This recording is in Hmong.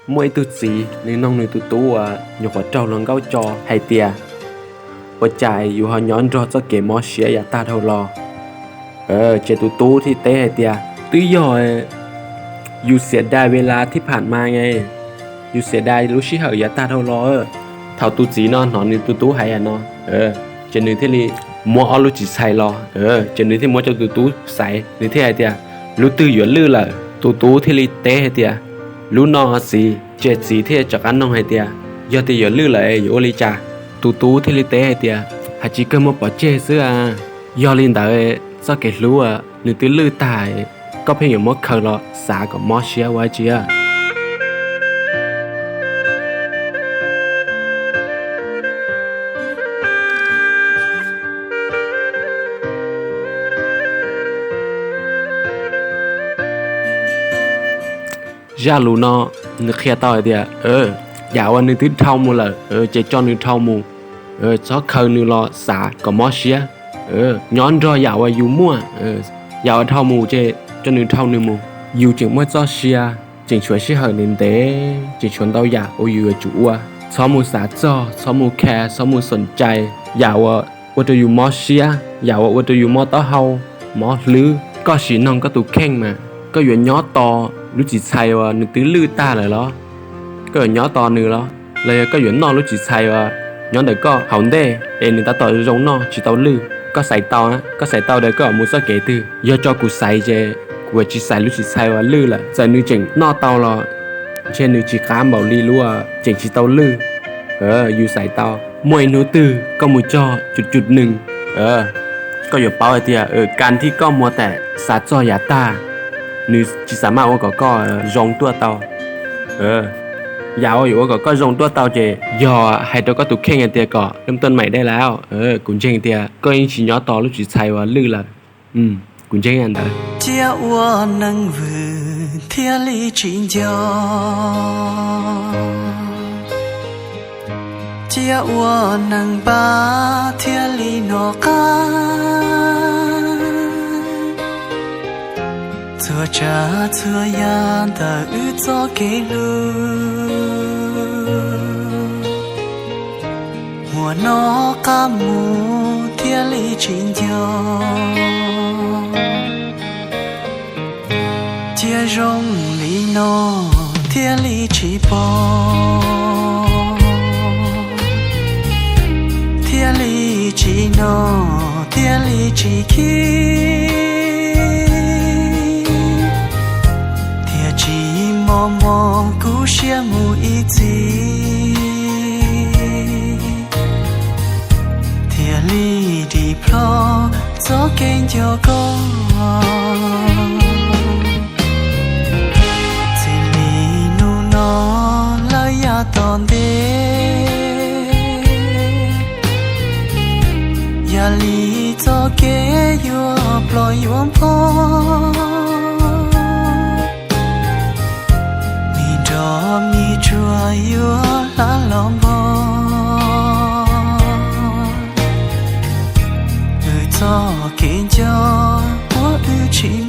Muaj ib tug txiv nws noog nws tus tub uas nyuam qhuav raug luag nkauj co hais tias, ua cas yus ho nyob nrog txoj kev mob siab yav tag dhau los? Ces tus tub thiaj teb hais tias, twb yog yus xiav dais ve las thib pham mas, yus xiav dais lub sij hawm yav tag dhau los. Thaum tus txiv no hnov nws tus tub hais no, ces nws thiaj li muab ob lub txiv txhais los, ces nws thiaj muab rau tus tub xaiv, nws thiaj hais tias, lub twg yuav lwj lawm? Tus tub thiaj li teb hais tias, lub no txiv. Ces txiv thiaj rov qab noog hais tias, yog tias yuav lwj lawm yuav ua li cas? Tus tub thiaj li teb hais tias, hais tsis kawg muab pov tseg xwb a. Yog li ntawd txoj kev hlub nws twb lwj tag, koj pheej yuav muab khaws los xav kom mob siab ua tsi a? Zaj lus no nws qhia tau hais tias, yam uas nws twb dhau mus lawm ces tso nws dhau mus, txhob khaws nws los xav kom mob siab. Nyob nrog yam uas yus muaj, yam uas dhau mus ces tso nws dhau nws mus. Yus tseem muaj txoj sia, tseem tshuav sij hawm ntev ntev, tseem tshuav ntau yam uas yus yuav tsum ua. Txhob mus xav txog, txhob mus kha, txhob mus xom cai yam uas ua rau yus mob siab, yam uas ua rau yus mob taub hau, mob hlwb. Koj sim noog koj tus kheej mas, koj yuav nyob tos lub txiv txhais uas nws twb lwj tag lawm los? Koj yuav nyob tos nws los, los yog koj yuav noj lub txiv txhais uas nyob ntawm koj hauv ntej es nws tab tom zoo noj tsis tau lwj? Koj xaiv tau, koj xaiv tau tias koj yuav mus txoj kev twg. Yog tso kuv xaiv ces kuv yuav tsis xaiv lub txiv txhais uas lwj lawm. Txawm nws tseem noj tau los ntshe nws tsis qab npaum li lub tseem tsis tau lwj. Yus xaiv tau, muaj ib hnub twg koj mus txog cug cug nees, koj yuav paub hais tias kas thib koj muab tas xav txog yav tag, nws tsis xav maj ua kom koj zoo tuaj tau. Yam uas yuav ua kom koj zoo tuaj tau ces yog hais rau koj tus kheej hais tias kom lub tuaj maim dej lauj, kuv ntseeg tias koj yeej tsis nyob tos lub txiv txhais uas lwj lawm. Kuv ntseeg ntawd. Cia ua neeg vwm thiaj li tsis nco, cia ua neeg npab thiaj li hnov qab. Txhua tsav txhua yam ntawm wb txoj kev hlub, hmo no qab mus thiaj li tsis nco, cia zoo li no thiaj li tsis pom, thiaj li tsis hnov, thiaj li tsis khib, thiaj tsis mos mos kub siab mus ib txhis, thiaj li dim plho txoj kev nco koj. Txij li hnub no lawm yav tom ntej, yam li txoj kev yuav ploj yuav npog, me nroj me tsuag yuav hla los npog. Wb txoj kev nco ua wb tsis